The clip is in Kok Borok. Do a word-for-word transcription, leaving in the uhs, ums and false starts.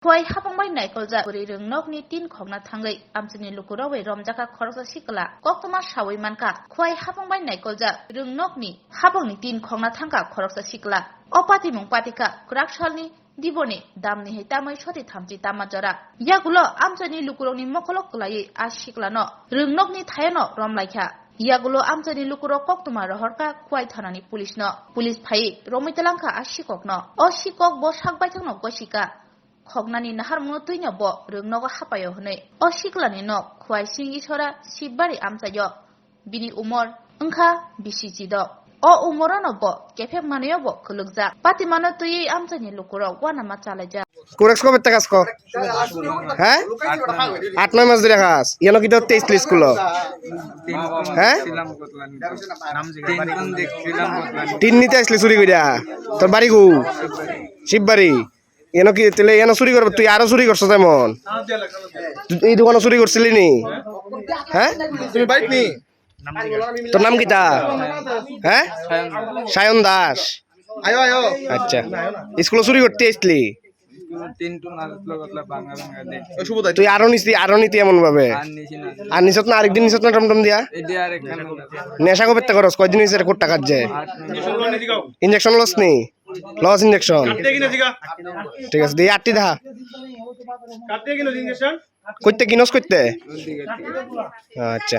Khwai hapang bai naikoljak bwrwi rwngnokni tin khokna thangwi amchaini lukurogwi romjakha khoroksa sikla. Koktwma sawi mankha, khwai hapang bai naikoljak rwngnokni hapangni tin khokna thangkha khoroksa sikla. O patimung patikha kwrak salni diboni damni hai tamwi soti thamchi tama jora. Yagulo amchaini lukurokni mokholo kwlaiwi a siklano rwngnokni thayono romlaikha. Yagulo amchaini lukurok koktwma rohorkha Khwai thanani police no. Police phaiwi romwi talangkha a sikokno. O sikok bo sak baithangno gosika. Khoknani naharmungno twino bo rwngnogo hapaio hwnwi o siklani nok Khwai Singisora Sibari amchaio. Bini umor wngkha bisi chidok. O umorono bo kephek manwio bo khulukjak. Patimano twiwi amchaini lukurok uanama chalaijak. Kurex kobe takas ko? He? At noy mas duri khas. Yano kito teis li school. He? Tin ni teis li suri goida. Tor bari gu. Sibari. Yano ki tele yano suri kor, tui aro suri korso temon. Ei dukano suri korsili ni. He? তুমি বাইক নি? Tor nam kita? He? Sayon Das. আয়ো আয়ো। Acha. School suri korte asli. তিনটু নাচলো গতলা বাংলা বাংলা দেখ। ওই শুভ দাই। Tui aro nisi, aro niti emon babe. আর নিছি না। Ar nisot na, arek din nisot na tom tom dia? এডি আর একখান। Nesha ko bette koros, koi din hoise record taka je? আট নয়। Injection los ni? Los injection. কাটতে কিনা জিগা? Thik ase, di atti da. কাটতে কিনা injection? Koitte kinos koitte? ওদিকে। Acha.